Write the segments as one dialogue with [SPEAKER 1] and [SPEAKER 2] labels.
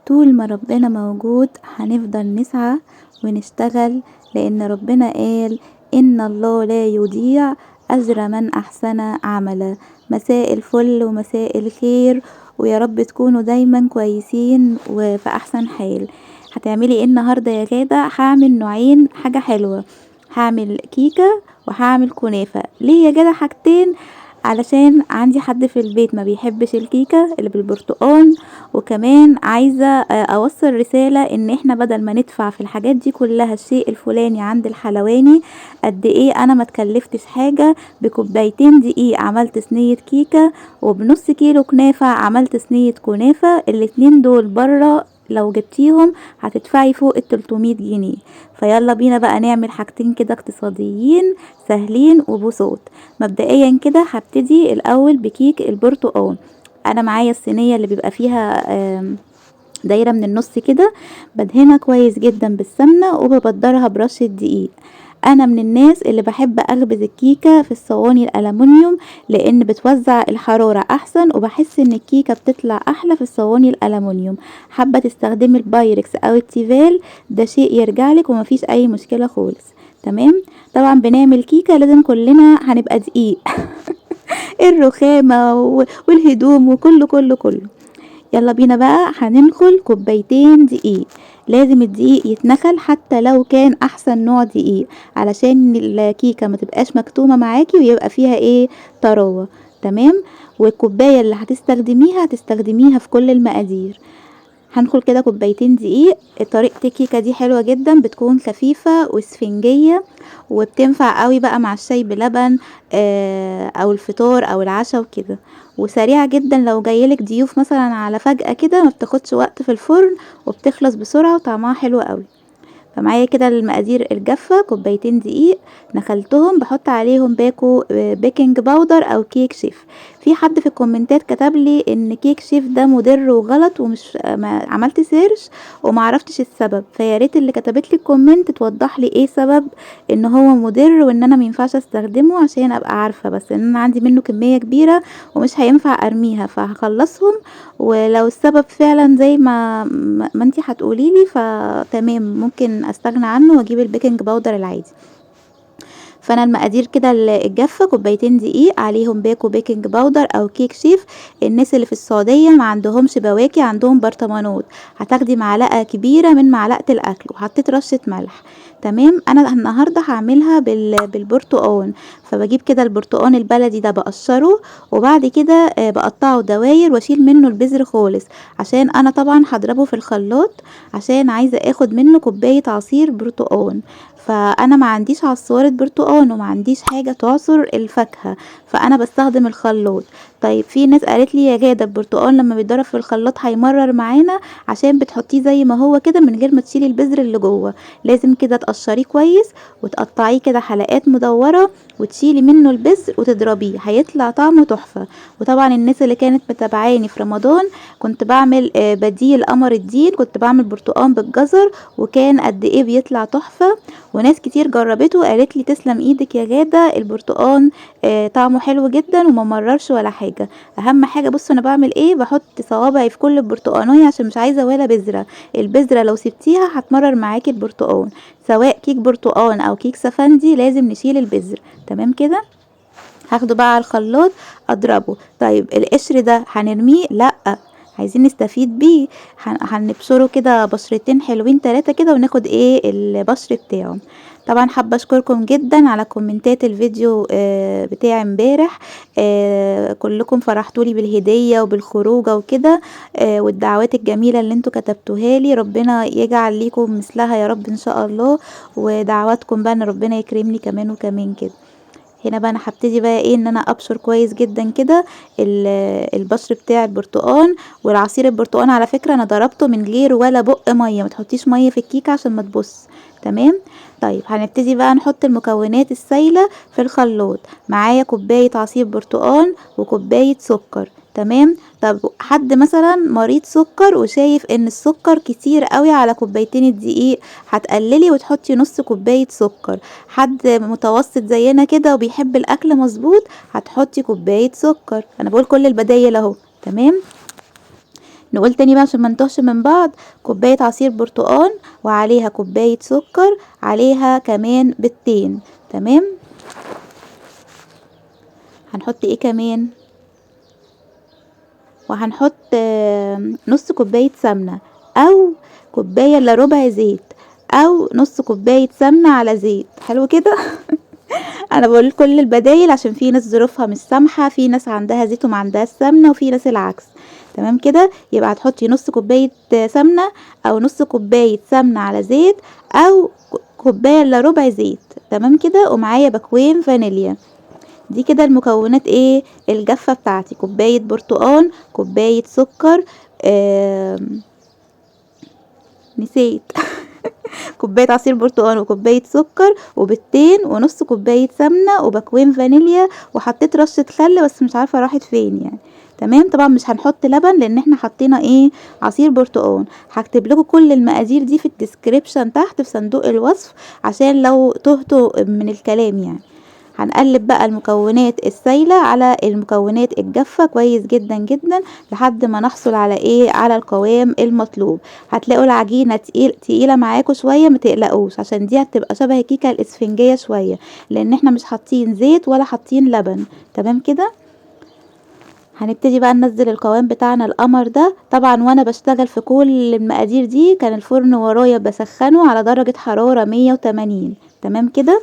[SPEAKER 1] طول ما ربنا موجود هنفضل نسعى ونشتغل، لان ربنا قال ان الله لا يضيع اجر من احسن عملا. مساء الفل ومساء الخير، ويا رب تكونوا دايما كويسين وفي احسن حال. هتعملي ايه النهارده يا غاده؟ هعمل نوعين حاجة حلوة، هعمل كيكة وهعمل كنافه. ليه يا غاده حاجتين؟ علشان عندي حد في البيت ما بيحبش الكيكه اللي بالبرتقال، وكمان عايزه اوصل رسالة ان احنا بدل ما ندفع في الحاجات دي كلها الشيء الفلاني عند الحلواني، قد ايه انا ما اتكلفتش حاجة، بكوبايتين دقيق عملت صينية كيكة وبنص كيلو كنافه عملت صينية كنافه. الاتنين دول بره لو جبتيهم هتدفعي فوق ال300 جنيه. فيلا بينا بقى نعمل حاجتين كده اقتصاديين سهلين وبساط. مبدئيا كده هبتدي الاول بكيك البرتقال. انا معايا الصينية اللي بيبقى فيها دايرة من النص كده، بدهنها كويس جدا بالسمنه وببدرها برشه دقيق. انا من الناس اللي بحب اخبز الكيكه في الصواني الالومنيوم لان بتوزع الحرارة احسن، وبحس ان الكيكه بتطلع احلى في الصواني الالومنيوم. حابة تستخدمي البايركس او التيفال ده شيء يرجعلك ومفيش اي مشكلة خالص. تمام. طبعا بنعمل كيكة لازم كلنا هنبقى دقيق الرخامه والهدوم وكله كله كله. يلا بينا بقى هننخل كوبايتين دقيق. لازم الدقيق يتنخل حتى لو كان احسن نوع دقيق علشان الكيكه ما تبقاش مكتومة معاكي ويبقى فيها ايه طراوه. تمام. والكوبايه اللي هتستخدميها هتستخدميها في كل المقادير. هنخل كده كوبايتين دقيق. طريقه الكيكه دي حلوة جدا، بتكون خفيفة واسفنجيه وبتنفع قوي بقى مع الشاي بلبن او الفطار او العشاء وكده، وسريعة جدا. لو جايلك ضيوف مثلا على فجأة كده ما بتاخدش وقت في الفرن وبتخلص بسرعة وطعمها حلو قوي. فمعايا كده المقادير الجافه، كوبايتين دقيق نخلتهم، بحط عليهم باكو baking powder او كيك شيف. في حد في الكومنتات كتب لي ان كيك شيف ده مضر وغلط، ومش ما عملت search وما عرفتش السبب، فيا ريت اللي كتبت لي ال comment توضح لي ايه سبب ان هو مضر وان انا ما ينفعش استخدمه عشان ابقى عارفه، بس ان انا عندي منه كمية كبيرة ومش هينفع ارميها، فهخلصهم. ولو السبب فعلا زي ما انتي هتقولي لي فتمام، ممكن استغنى عنه واجيب ال baking powder العادي. فانا المقادير كده الجافه، كوبايتين دقيق عليهم باكو baking powder او كيك شيف. الناس اللي في السعودية ما عندهمش بواكي، عندهم برطمانات، هتاخدي معلقه كبيرة من معلقه الاكل، وحطيت رشه ملح. تمام. انا النهارده هعملها بالبرتقال، فبجيب كده البرتقال البلدي ده بقشره، وبعد كده بقطعه دواير واشيل منه البذر خالص، عشان انا طبعا هضربه في الخلاط عشان عايزه اخد منه كوباية عصير برتقال. فانا ما عنديش عصارة برتقال وما عنديش حاجة تعصر الفاكهة، فانا بستخدم الخلاط. طيب في ناس قالت لي يا غاده البرتقال لما بيتضرب في الخلاط هيمرر معانا عشان بتحطيه زي ما هو كده من غير ما تشيلي البذر اللي جوه، لازم كده تقشريه كويس وتقطعيه كده حلقات مدورة وتشيلي منه البذر وتضربيه، هيطلع طعمه تحفة. وطبعا الناس اللي كانت متابعاني في رمضان كنت بعمل بديل قمر الدين، كنت بعمل برتقال بالجزر وكان قد ايه بيطلع تحفة، وناس كتير جربته وقالت لي تسلم ايدك يا غاده البرتقال طعمه حلو جدا وما مررش ولا حاجة. اهم حاجة بصوا انا بعمل ايه، بحط صوابعي في كل البرتقانيه عشان مش عايزه ولا بذرة، البذرة لو سبتيها هتمرر معاكي البرتقال، سواء كيك برتقال او كيك سفندي لازم نشيل البذر. تمام كده. هاخده بقى على الخلاط اضربه. طيب القشر ده هنرميه؟ لا، عايزين نستفيد بيه، هنبشره كده بشرتين حلوين 3 كده وناخد ايه البشر بتاعه. طبعا حابة اشكركم جدا على كومنتات الفيديو بتاع امبارح، كلكم فرحتولي بالهديه وبالخروجه وكده، والدعوات الجميلة اللي انتوا كتبتوها لي، ربنا يجعل ليكم مثلها يا رب ان شاء الله، ودعواتكم بقى ان ربنا يكرمني كمان وكمان كده. هنا بقى انا هبتدي بقى ايه ان انا ابشر كويس جدا كده البشر بتاع البرتقال. والعصير البرتقال على فكرة انا ضربته من غير ولا بق مية، ما تحطيش مية في الكيكه عشان ما تبص. تمام. طيب هنبتدي بقى نحط المكونات السايله في الخلاط. معايا كوباية عصير برتقال وكوبايه سكر. تمام. طب حد مثلا مريض سكر وشايف ان السكر كتير قوي على كوبايتين الدقيق، هتقللي وتحطي نص كوباية سكر. حد متوسط زينا كده وبيحب الاكل مظبوط هتحطي كوباية سكر. انا بقول كل البدايل اهو. تمام. نقول تاني بقى عشان ما نتوهش من بعض، كوباية عصير برتقان وعليها كوباية سكر، عليها كمان بيضتين. تمام. هنحط ايه كمان؟ وهنحط نص كوباية سمنة، او كوباية الا ربع زيت، او نص كوباية سمنة على زيت. حلو كده. انا بقول كل البدايل عشان في ناس ظروفها مش سامحة، في ناس عندها زيت وما عندهاش سمنة، وفي ناس العكس. تمام كده. يبقى هتحطي نص كوباية سمنة، او نص كوباية سمنة على زيت، او كوباية الا ربع زيت. تمام كده. ومعايا باكوين فانيليا. دي كده المكونات ايه الجافة بتاعتي: كوباية برتقان، كوباية سكر، نسيت كوباية عصير برتقان وكوباية سكر وبيضتين ونص كوباية سمنة وباكوين فانيليا، وحطيت رشة خل بس مش عارفة راحت فين يعني. تمام. طبعا مش هنحط لبن لان احنا حطينا ايه عصير برتقان. هكتب لكم كل المقادير دي في ال description تحت في صندوق الوصف عشان لو تهتوا من الكلام يعني. هنقلب بقى المكونات السايلة على المكونات الجافة كويس جدا جدا لحد ما نحصل على ايه، على القوام المطلوب. هتلاقوا العجينة تقيلة معاكم شوية، ما تقلقوش عشان دي هتبقى شبه الكيكة الاسفنجية شوية لان احنا مش حاطين زيت ولا حاطين لبن. تمام كده. هنبتدي بقى ننزل القوام بتاعنا القمر ده. طبعا وانا بشتغل في كل المقادير دي كان الفرن ورايا بسخنه على درجة حرارة 180. تمام كده.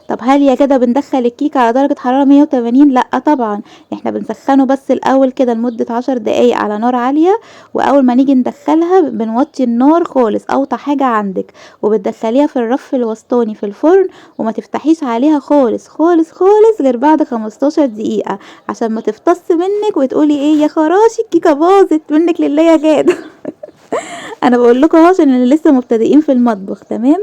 [SPEAKER 1] طب هل يا كده بندخل الكيكة على درجة حرارة 180؟ لا طبعا، احنا بنسخنه بس الاول كده لمدة 10 دقايق على نار عالية، واول ما نيجي ندخلها بنوطي النار خالص، اوطى حاجة عندك، وبتدخليها في الرف الوسطاني في الفرن، وما تفتحيش عليها خالص خالص خالص غير بعد 15 دقيقة عشان ما تفطس منك وتقولي ايه يا خراشي الكيكة باظت منك لله يا غادة. انا بقول لكم اهو عشان اللي لسه مبتدئين في المطبخ. تمام.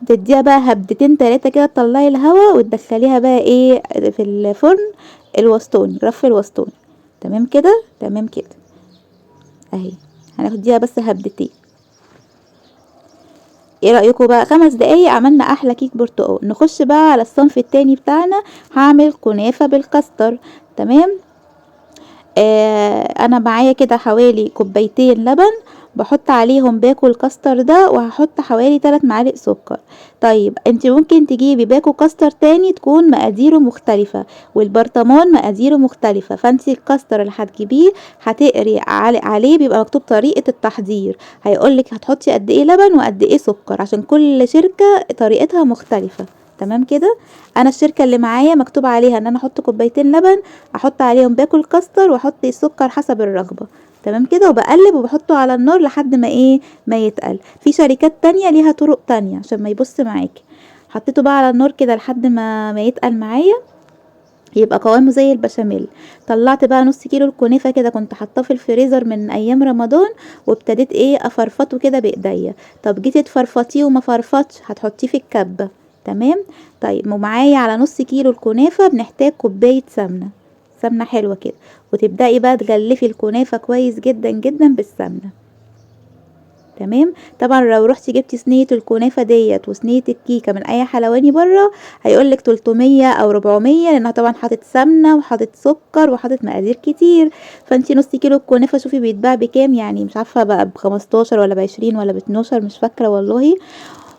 [SPEAKER 1] هتديها بقى هبدتين تلاتة كده، تطلعي الهوا وتدخليها بقى ايه في الفرن الوسطاني، رف الوسطاني. تمام كده. تمام كده اهي. هناخديها بس هبدتين. ايه رأيكم بقى؟ 5 دقايق عملنا احلى كيك برتقال. نخش بقى على الصنف التاني بتاعنا. هعمل كنافة بالكاستر. تمام. انا معايا كده حوالي كوبايتين لبن، بحط عليهم باكو الكاستر ده، وهحط حوالي 3 معالق سكر. طيب انت ممكن تجيبي باكو كاستر تاني تكون مقاديره مختلفة، والبرطمان مقاديره مختلفة، فانت الكاستر اللي هتجيبيه هتقري عليه بيبقى مكتوب طريقة التحضير، هيقولك هتحطي قد ايه لبن وقد ايه سكر عشان كل شركة طريقتها مختلفة. تمام كده. انا الشركة اللي معايا مكتوب عليها ان انا احط كوبايتين لبن، احط عليهم باكو الكاستر، واحط السكر حسب الرغبة. تمام كده. وبقلب وبحطه على النار لحد ما ايه ما يتقل. في شركات تانية ليها طرق تانية عشان ما يبص معاكي. حطيته بقى على النار كده لحد ما يتقل معايا، يبقى قوامه زي البشاميل. طلعت بقى نص كيلو الكنافة كده، كنت حاطاه في الفريزر من ايام رمضان، وابتديت ايه افرفطه كده بايديا. طب جيتي تفرفطيه وما فرفطش، هتحطيه في الكبة. تمام. طيب ومعايا على نص كيلو الكنافة بنحتاج كوباية سمنة، سمنة حلوة كده، وتبدأي بقى تغلفي الكنافة كويس جدا جدا بالسمنة. تمام. طبعا لو رحتي جبتي صينية الكنافة ديت وصينية الكيكة من اي حلواني بره هيقولك 300 او 400، لانها طبعا حاطط سمنة وحاطط سكر وحاطط مقادير كتير. فانتي نص كيلو الكنافة شوفي بيتباع بكام، يعني مش عارفة بقى ب15 ولا ب20 ولا ب12، مش فاكرة والله.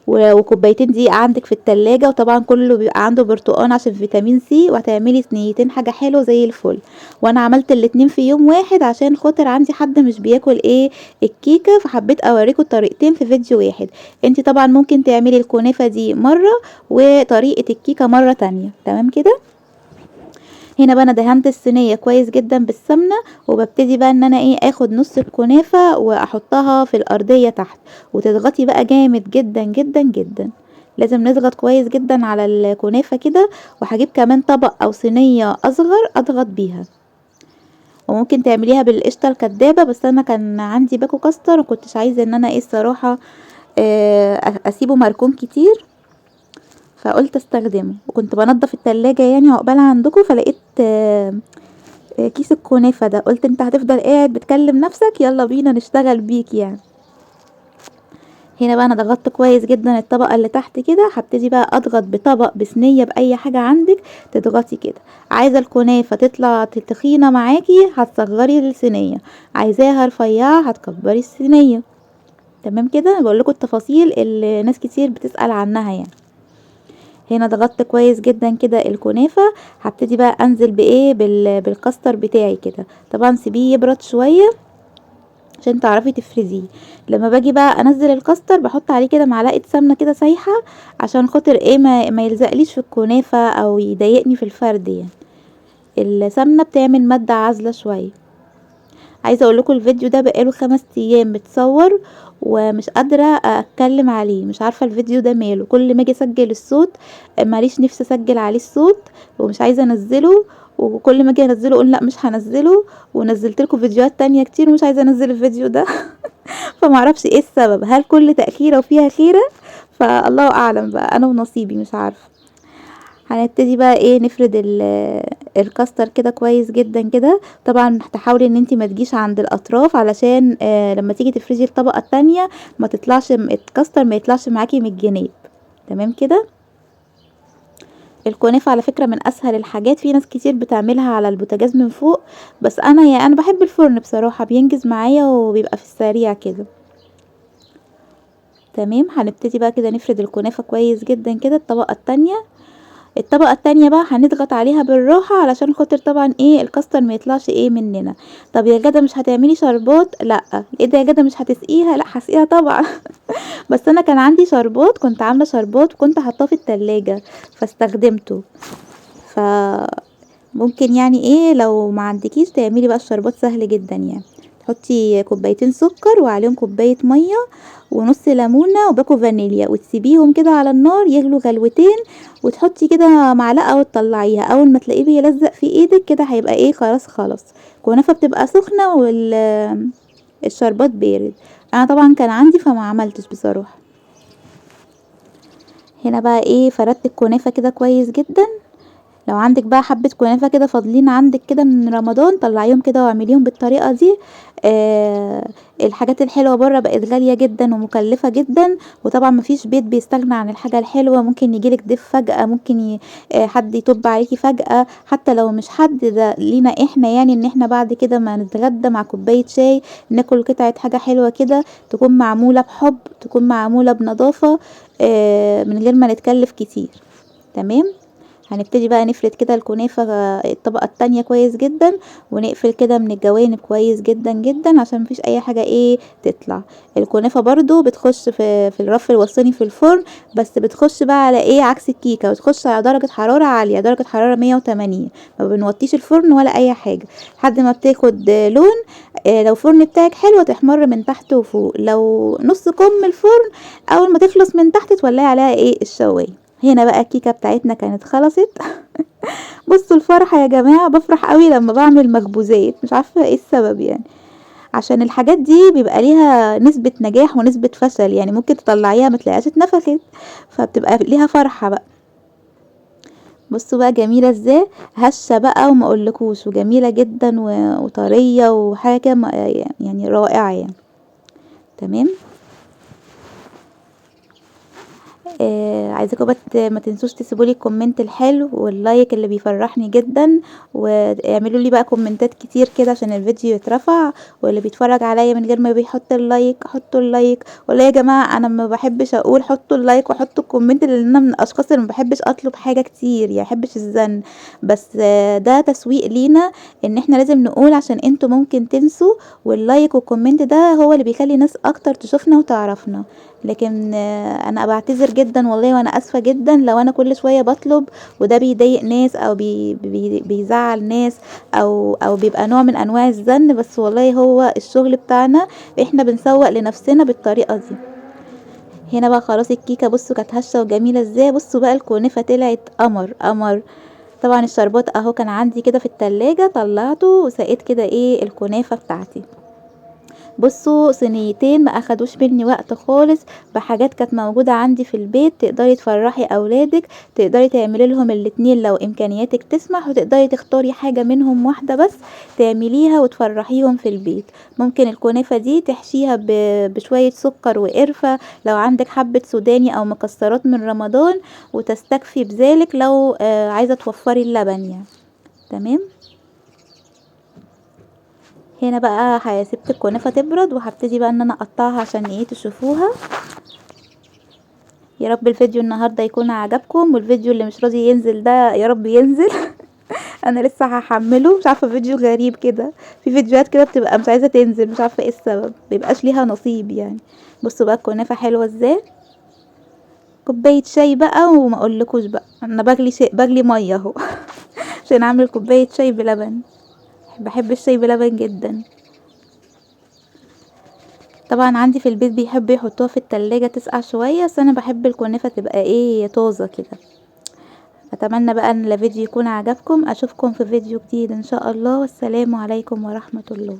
[SPEAKER 1] وكوبايتين دقيق عندك في التلاجة، وطبعا كله بيبقى عنده برتقان عشان فيتامين سي، وهتعملي صينيتين حاجة حلوة زي الفل. وانا عملت الاتنين في يوم واحد عشان خاطر عندي حد مش بياكل ايه الكيكة، فحبيت اوريكم الطريقتين في فيديو واحد. انتي طبعا ممكن تعملي الكنافة دي مرة وطريقة الكيكة مرة تانية. تمام كده. هنا بقى انا دهنت الصينية كويس جدا بالسمنة، وببتدي بقى ان انا ايه اخد نص الكنافة واحطها في الارضية تحت، وتضغطي بقى جامد جدا جدا جدا. لازم نضغط كويس جدا على الكنافة كده. وهجيب كمان طبق او صينية اصغر اضغط بيها، وممكن تعمليها بالقشطة الكدابة، بس انا كان عندي باكو كاستر وكنتش عايزة ان انا ايه الصراحة اسيبه مركون كتير، فقلت استخدمه. وكنت بنضف التلاجة يعني عقبال عندكم، فلقيت كيس الكنافة ده، قلت انت هتفضل قاعد بتكلم نفسك، يلا بينا نشتغل بيك يعني. هنا بقى انا ضغطت كويس جدا الطبقة اللي تحت كده. هبتدي بقى اضغط بطبق، بصينيه، باي حاجة عندك تضغطي كده. عايزه الكنافه تطلع تخينة معاكي هتصغري الصينية، عايزاها رفيعة هتكبري الصينية. تمام كده، بقول لكم التفاصيل اللي ناس كتير بتسال عنها يعني. هنا ضغطت كويس جدا كده الكنافه. هبتدي بقى انزل بايه، بالكاستر بتاعي كده. طبعا سيبيه يبرد شوية عشان تعرفي تفرديه. لما باجي بقى انزل الكاستر بحط عليه كده معلقه سمنه كده سايحه عشان خاطر ايه، ما يلزقليش في الكنافه او يضايقني في الفرد يعني. السمنة بتعمل مادة عازله شوية. عايزه اقول لكم الفيديو ده بقاله 5 ايام متصور ومش قادرة اتكلم عليه، مش عارفه الفيديو ده ماله. كل ما اجي اسجل الصوت ماليش نفسي اسجل عليه الصوت ومش عايزه انزله، وكل ما اجي انزله اقول لا مش هنزله، ونزلت لكم فيديوهات تانية كتير ومش عايزه انزل الفيديو ده. فمعرفش ايه السبب، هل كل تاخيره وفيها خيره؟ فالله اعلم بقى، انا ونصيبي مش عارفه. هنبتدي بقى ايه، نفرد الكاستر كده كويس جدا كده. طبعا تحاولي ان انتي ما تجيش عند الاطراف علشان لما تيجي تفردي الطبقة التانية ما تطلعش الكاستر، ما يطلعش معاكي من الجناب. تمام كده. الكنافه على فكرة من اسهل الحاجات، في ناس كتير بتعملها على البوتاجاز من فوق، بس انا بحب الفرن بصراحة، بينجز معايا وبيبقى في السريع كده. تمام. هنبتدي بقى كده نفرد الكنافه كويس جدا كده. الطبقة التانية، الطبقة التانية بقى هنضغط عليها بالراحة علشان خاطر طبعا ايه الكاستر ما يطلعش ايه مننا. طب يا جدع مش هتعملي شربات؟ لا. ايه ده يا جدع مش هتسقيها؟ لا هسقيها طبعا. بس انا كان عندي شربات، كنت عامله شربات وكنت حاطاه في التلاجة فاستخدمته. ف ممكن يعني ايه لو ما عندكيش تعملي بقى الشربات، سهل جدا يعني. تحطي كوبايتين سكر وعليهم كوباية مية ونص ليمونه وباكو فانيليا، وتسيبيهم كده على النار يغلو غلوتين، وتحطي كده معلقه وتطلعيها. اول ما تلاقيه بيلزق في ايدك كده هيبقى ايه، خلاص خلاص. الكنافه بتبقى سخنة والشربات بارد. انا طبعا كان عندي فما عملتش بصراحة. هنا بقى ايه، فردت الكنافه كده كويس جدا. لو عندك بقى حبه كنافه كده فاضلين عندك كده من رمضان طلعيهم كده واعمليهم بالطريقة دي. الحاجات الحلوة بره بقت غالية جدا ومكلفه جدا، وطبعا مفيش بيت بيستغنى عن الحاجة الحلوة. ممكن يجيلك ضيف فجاة، ممكن حد يطب عليكي فجاة، حتى لو مش حد ده لينا احنا يعني، ان احنا بعد كده ما نتغدى مع كوباية شاي ناكل قطعه حاجة حلوة كده، تكون معمولة بحب، تكون معمولة بنظافه، من غير ما نتكلف كتير. تمام. هنبتدي بقى نفرد كده الكنافة الطبقة التانية كويس جدا، ونقفل كده من الجوانب كويس جدا جدا عشان مفيش اي حاجة ايه تطلع. الكنافة برضو بتخش في الرف الوسطاني في الفرن، بس بتخش بقى على ايه عكس الكيكة، بتخش على درجة حرارة عالية، درجة حرارة 180، ما بنوطيش الفرن ولا اي حاجة لحد ما بتاخد لون. لو الفرن بتاعك حلو تحمر من تحت وفوق، لو نص كم الفرن اول ما تخلص من تحت تولعي عليها ايه الشواية. هنا بقى الكيكة بتاعتنا كانت خلصت. بصوا الفرحة يا جماعة، بفرح قوي لما بعمل مخبوزات، مش عارفة ايه السبب يعني، عشان الحاجات دي بيبقى ليها نسبة نجاح ونسبة فشل يعني، ممكن تطلعيها ما تلاقيهاش اتنفخت، فبتبقى ليها فرحة بقى. بصوا بقى جميلة ازاي، هشة بقى وما اقولكوش، وجميلة جدا وطرية وحاجة يعني رائعة يعني. تمام. عايزاكم بس ما تنسوش تسيبوا لي ال comment الحلو وال like اللي بيفرحني جدا، واعملوا لي بقى كومنتات كتير كده عشان الفيديو يترفع. واللي بيتفرج عليا من غير ما بيحط ال like حطوا ال like. والله يا جماعة انا ما بحبش اقول حطوا ال like وحطوا ال comment، لان انا من الاشخاص اللي ما بحبش اطلب حاجة كتير، يعني ما بحبش الزن، بس ده تسويق لينا ان احنا لازم نقول عشان انتوا ممكن تنسوا. وال like وال comment ده هو اللي بيخلي ناس اكتر تشوفنا وتعرفنا. لكن انا بعتذر جدا والله، وانا اسفه جدا لو انا كل شوية بطلب وده بيضايق ناس او بيزعل ناس او بيبقى نوع من انواع الزن، بس والله هو الشغل بتاعنا، احنا بنسوق لنفسنا بالطريقة دي. هنا بقى خلاص الكيكه بصوا كانت هشه وجميلة ازاي. بصوا بقى الكنافه طلعت قمر قمر. طبعا الشربات اهو كان عندي كده في التلاجة، طلعته وسقيت كده ايه الكنافه بتاعتي. بصوا صينيتين ما اخدوش مني وقت خالص، بحاجات كانت موجودة عندي في البيت. تقدري تفرحي اولادك، تقدري تعملي لهم الاتنين لو امكانياتك تسمح، وتقدري تختاري حاجة منهم واحدة بس تعمليها وتفرحيهم في البيت. ممكن الكنافة دي تحشيها بشوية سكر وقرفة، لو عندك حبة سوداني او مكسرات من رمضان، وتستكفي بذلك لو عايزة توفري اللبن يعني. تمام. هنا بقى هسيبت الكنافة تبرد، وهبتدي بقى ان انا اقطعها عشان ايه تشوفوها. يا رب الفيديو النهارده يكون عجبكم، والفيديو اللي مش راضي ينزل ده يا رب ينزل. انا لسه هحمله، مش عارفه فيديو غريب كده، في فيديوهات كده بتبقى مش عايزه تنزل، مش عارفه ايه السبب، مبيبقاش ليها نصيب يعني. بصوا بقى الكنافه حلوة ازاي. كوباية شاي بقى، وما اقولكوش بقى انا بغلي شاي، بغلي مية اهو عشان اعمل كوباية شاي بلبن. بحب الشاي بلبن جدا. طبعا عندي في البيت بيحبوا يحطوها في التلاجة تسقع شوية، بس انا بحب الكنافة تبقى ايه طازة كده. اتمنى بقى ان الفيديو يكون عجبكم، اشوفكم في فيديو جديد ان شاء الله، والسلام عليكم ورحمة الله.